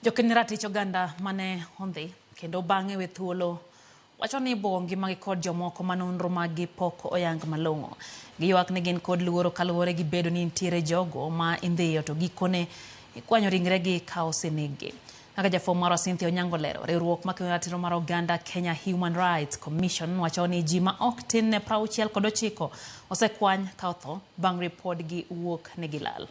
Jokedo ne ratich oganda mane ondhi kendo bang'e we thuolo wacho ni ibuogo ngimagi kod jomoko ma nonro maggi pok oyang malong'o. Giywak ni gin kod luoro kaluwore gi bedo ni nitiere jogo ma indhiyo to gikone ikwanyo ringregi ka oseneggi. Kaka jafwambo marwa Cynthia Onyango lero, riwruok makedo ratiro mar oganda Kenya Human Rights Commission wacho ni ji ma ok tin ne 69 osekwany ka otho bang' ripodgi wuok ni gilal.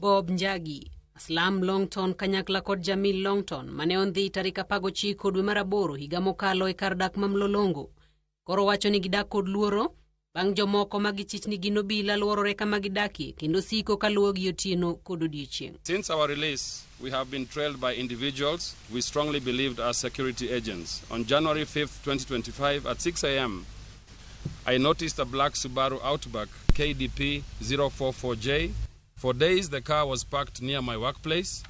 Bob Njagi, Aslam Longton kanyakla kod Jamil Longton mane ondhi tarik 19 dwe mar aboro higa mokalo e kar dak ma Mlolongo. Koro wacho ni gidak kod luoro bang' jomoko ma gichich ni gin obila luorore kama gidakie kendo siko kaluwogi otieno kod odiechieng'. Since our release, we have been trailed by individuals we strongly believed as security agents. On January 5th, 2025 at 6 a.m., I noticed a black Subaru Outback KDP 044J. For days, the car was parked near my workplace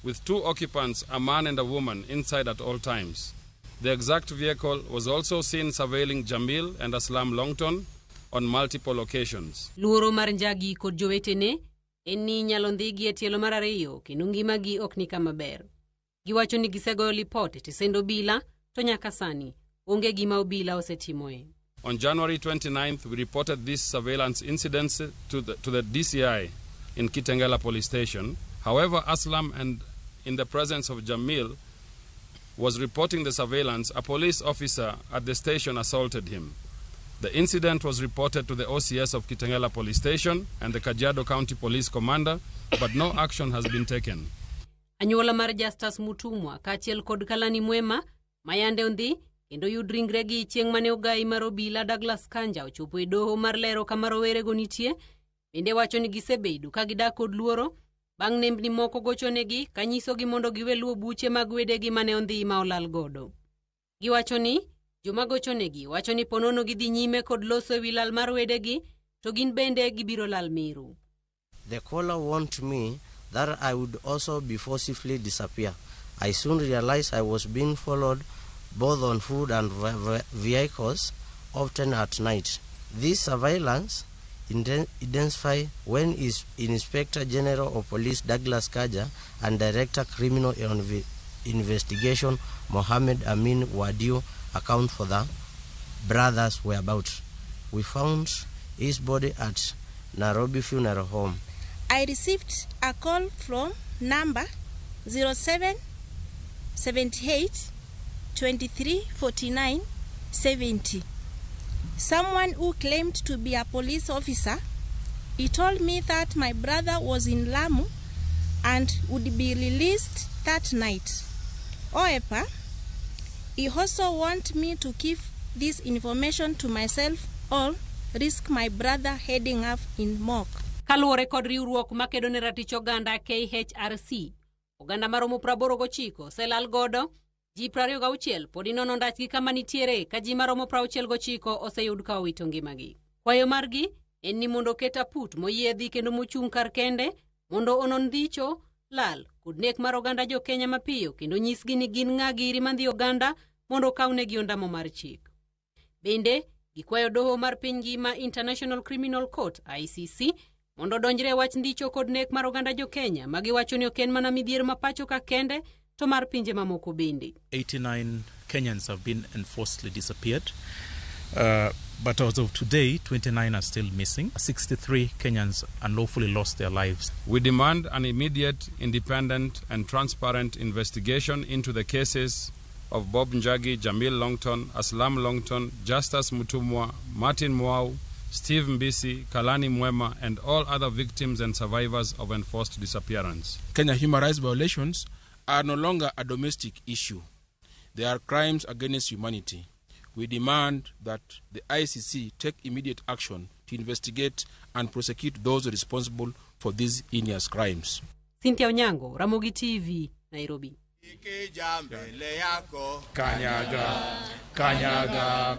with two occupants, a man and a woman, inside at all times. The exact vehicle was also seen surveilling Jamil and Aslam Longton on multiple occasions. Luoro mar Njagi kod jowetene en ni inyalo ndhigi e tielo mar ariyo kendo ngimagi ok ni kama ber. Giwacho ni gisegoyo lipot e tesend obila to nyaka sani onge gima obila osetimoe. On January 29th, we reported this surveillance incident to the DCI in Kitengela Police Station. However, Aslam and in the presence of Jamil was reporting the surveillance, a police officer at the station assaulted him. The incident was reported to the OCS of Kitengela Police Station and the Kajiado County Police Commander, but no action has been taken. Anyuola mar Justus Mutumwa kaachiel kod Kalani Mwema mayande ondhi kendo yud ringregi chieng' mane ogai mar obila Douglas Kanja ochopo e doho mar lero kama rowerego nitie bende wacho ni gisebedo ka gidak kod luoro bang' nembni moko gochonegi kanyisogi mondo giwe luwo buche mag wedegi mane ondhi ma olal godo. Giwacho ni joma gochonegi wacho ni ponono gidhi nyime kod loso ewi lal mar wedegi to gin bende gibiro lal miru. The caller warned me that I would also be forcibly disappear. I soon realized I was being followed both on foot and vehicles, often at night. This surveillance intensified when his Inspector General of Police Douglas Kanja and Director Criminal Investigation Mohammed Amin Wadio account for the brothers' whereabouts. We found his body at Nairobi Funeral Home. I received a call from number 07 78 23 49 70. Someone who claimed to be a police officer. He told me that my brother was in Lamu and would be released that night. However, he also want me to keep this information to myself or risk my brother heading up in morgue. Kaluwore kod riwruok makedo ne ratich oganda KHRC, oganda maromo 89 oselal godo, ji 26 pod inono ndachgi kama nitiere ka ji maromo 69 oseyud ka owito ngimagi. Kwayo margi en ni mondo oket aput moyiedhi kendo mochung' kar kende mondo onon ndicho, lal kod nek mar oganda jo-Kenya mapiyo kendo nyisgi ni gin ng'a giri mandhi oganda mondo okawnegi ondamo mar chik. Bende gikwayo doho mar piny ngima International Criminal Court ICC mondo odonjre e wach ndicho kod nek mar oganda jo-Kenya ma giwacho ni ok en mana midhiero ma pacho ka kende to mar pinje mamoko bende. 89 Kenyans have been enforcedly disappeared. But as of today, 29 are still missing. 63 Kenyans unlawfully lost their lives. We demand an immediate, independent, and transparent investigation into the cases of Bob Njagi, Jamil Longton, Aslam Longton, Justus Mutumwa, Martin Mwau, Steve Mbisi, Kalani Mwema, and all other victims and survivors of enforced disappearance. Kenya human rights violations are no longer a domestic issue. They are crimes against humanity. We demand that the ICC take immediate action to investigate and prosecute those responsible for these heinous crimes. Cynthia Onyango, Ramogi TV, Nairobi. Ikija mbele yako Kanyaga, kanyaga.